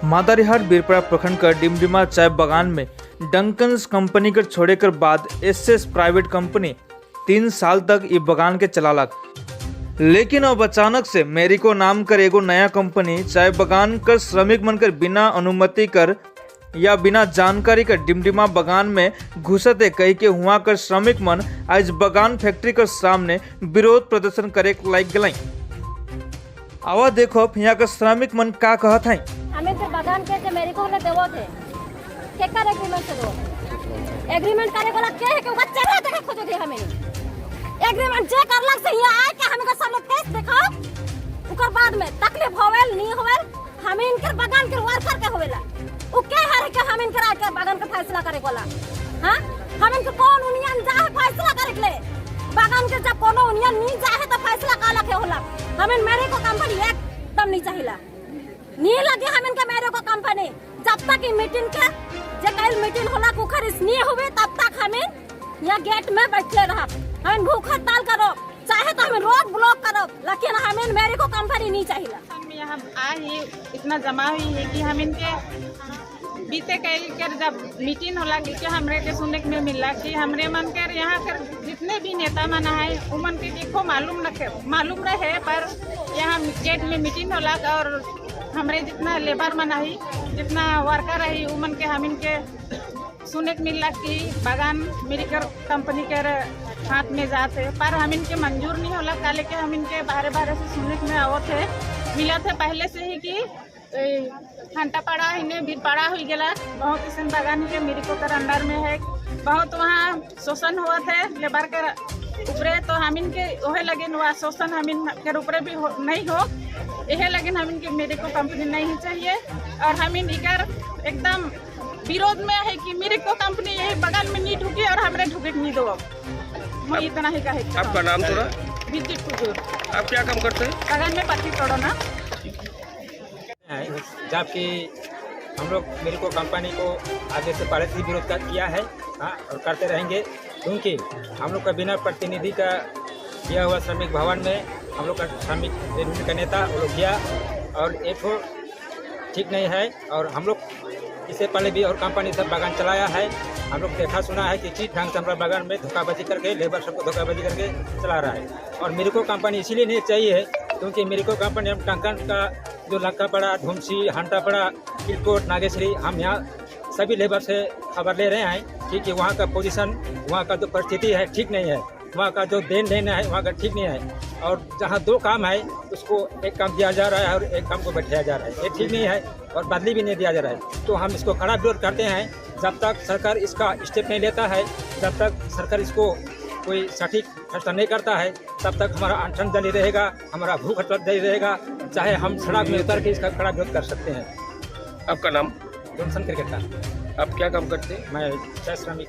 मादारीहाट बीरपाड़ा प्रखंड का डिमडिमा चाय बागान में डंकन्स कंपनी कर छोड़े कर बाद एसएस प्राइवेट कंपनी 3 साल तक ये बगान के चलालक। लेकिन अब अचानक से मेरिको नाम कर एगो नया कंपनी चाय बगान कर श्रमिक मन कर बिना अनुमति कर या बिना जानकारी कर डिमडिमा बगान में घुसते कही के हुआ कर श्रमिक मन आज बगान फैक्ट्री कर सामने विरोध प्रदर्शन करे लायक गलाई। आवा देखो, यहाँ का श्रमिक मन का कहत है। हमें तो बागान के जे मेरे को ने देवो थे, केकर एग्रीमेंट से देवो? एग्रीमेंट करे वाला के है के ओकर चेहरा देखे खोजो थे हमें। एग्रीमेंट जे करलक से यहाँ आए के हमें के सामने फेस दिखाओ। ओकर बाद में तकलीफ होवेल नहीं होवेल, हमें इनकर बागान के वर्कर के होवेला। उ के हर के हम इनकर आके बागान के फैसला करे वाला? हां, हम इनके कौन यूनियन जा है फैसला करे के ले बागान के? जब कोनो यूनियन नहीं जा है तो फैसला काला के होला? हमें मेरे को कंपनी एकदम नहीं चाहिला, नहीं लगे हमें के मेरे को कंपनी। जब तक ई मीटिंग के जे कल मीटिंग होला कुखर इस नहीं हुए, तब तक हमें यहाँ गेट में बैठले रहा। हमें भूख हड़ताल करो, चाहे तो हमें रोड ब्लॉक करो, लेकिन हमें मेरे को कंपनी नहीं चाहिए। हम यहाँ आई इतना जमा हुई है कि हम इनके बीते कल कर जब मीटिंग होला कि हमरे के सुने में मिला कि हमरे मन कर यहाँ कर जितने भी नेता मन है, उमन के देखो मालूम न मालूम रहे, पर यहाँ गेट में मीटिंग होला और हमरे जितना लेबर मन आई, जितना वर्कर आई, उमन के हम इनके सुने के मिला कि बागान मेरिकर कंपनी के हाथ में जाते, पर हम इनके मंजूर नहीं होला। काले के हम इनके बाहरे बाहरे से सुने में आवत है, मिला थे पहले से ही कि हंटापाड़ा हिने बीरपाड़ा हुई गया, बहुत ऐसे बागान के मेरिको के अंडर में है। बहुत वहाँ शोषण हुआ थे लेबर के ऊपरे, तो हम इनके वही लगे वहाँ शोषण हम इनके ऊपरे भी हो, नहीं हो, यही लगे हम इनके मेरे को कंपनी नहीं चाहिए। और हम इन इकर एकदम विरोध में है कि मेरे को कंपनी यही बगान में नहीं ढुके और हमरे ढुके नहीं दो। मैं इतना ही कहे। आपका नाम थोड़ा? विद्युत कुजूर। आप क्या काम करते हैं? बगान में पत्ती तोड़ना। है, जबकि हम लोग मेरे को कंपनी को आगे से पहले से विरोध कर किया है, हाँ, और करते रहेंगे, क्योंकि हम लोग का बिना प्रतिनिधि का किया हुआ श्रमिक भवन में हम लोग का श्रमिक यूनियन का नेता वो लोग गया और एक हो ठीक नहीं है। और हम लोग इससे पहले भी और कंपनी सब बागान चलाया है। हम लोग देखा सुना है कि ठीक ढंग से हमारा बागान में धोखाबाजी करके, लेबर सबको धोखाबाजी करके चला रहा है। और मेरे को कंपनी इसीलिए नहीं चाहिए क्योंकि मेरे को कंपनी हम टंकन का जो लंकापड़ा, ढुमसी, हंटापड़ा, किलकोट, नागेश्वरी, हम यहाँ सभी लेबर से खबर ले रहे हैं ठीक है, वहाँ का पोजीशन, वहाँ का जो परिस्थिति है, ठीक नहीं है। वहाँ का जो then लेना है, वहाँ का ठीक नहीं है। और जहाँ दो काम है, उसको एक काम दिया जा रहा है और एक काम को बैठाया जा रहा है। ये ठीक नहीं है और बदली भी नहीं दिया जा रहा है। तो हम इसको कड़ा विरोध करते हैं। जब तक सरकार इसका स्टेप नहीं लेता है, जब तक सरकार इसको कोई सटीक फैसला नहीं करता है, तब तक हमारा अनशन जारी रहेगा, हमारा भूख हड़ताल जारी रहेगा, चाहे हम सड़क में उतर के इसका कड़ा विरोध कर सकते हैं। आपका नाम? जॉनसन क्रिकेट का। आप क्या काम करते हैं? मैं चाय श्रमिक।